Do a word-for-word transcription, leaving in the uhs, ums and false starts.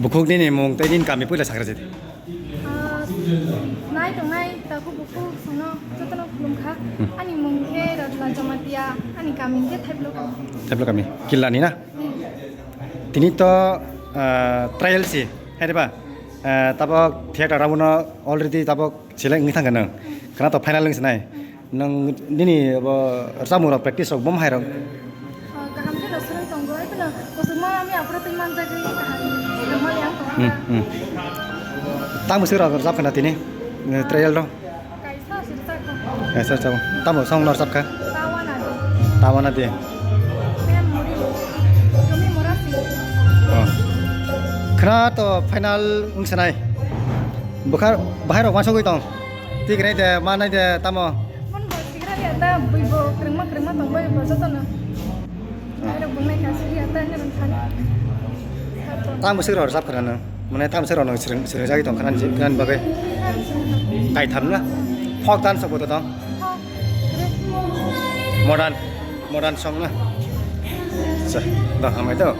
Bukhuk nini mung tei nini kami puila sakra jedi. Ah, nai tongnai takhuk bukhuk sono jotono khulumkha. Hmm. Ani mung khe Ratla Jamatia, ani kami khe Thaiblo kami. Thaiblo kami, Killa ni na? Hmm. Tini to, ah, trial si, hai ba? Ah, tabok theater abono already tabok select wngwi thangkha nang. Khna to final wngsinai. Nang nini bo rwchapmung rok practice rok bom hai rok. Oh, kaham khe no swrwng tongo, hai phano kusuma ami aphuru twi manjagwi kaham swrwngmani ang tongo. Hmm, hmm. Tamo swrwng rok rwchap khna tini, eh, trial rok? Kaisa swrwngchak kho. Kaisa rwchap. Tamo song no rwchap kha? Tawana de. Tawana de. Khe muri. Kumi murasi. Oh. Khna to final wngsinai. Bukhar, bahai rok wansugwi tong. Tikrai de, manai de, tamo. Mon bo tikrai de, ta bui bo, krengma, krengma tong bai bo joto no. Ai rok bungnai ka sigi ata ngi rong thani. Tamo sigi rok rwchap khna no. Mane tamo sigi rok no srwng, srwng jagwi tong khna ni, khna ni bagwi. Kaitham na. Folk dance bo to tong. Modern, modern song na. Sa, da hamai to.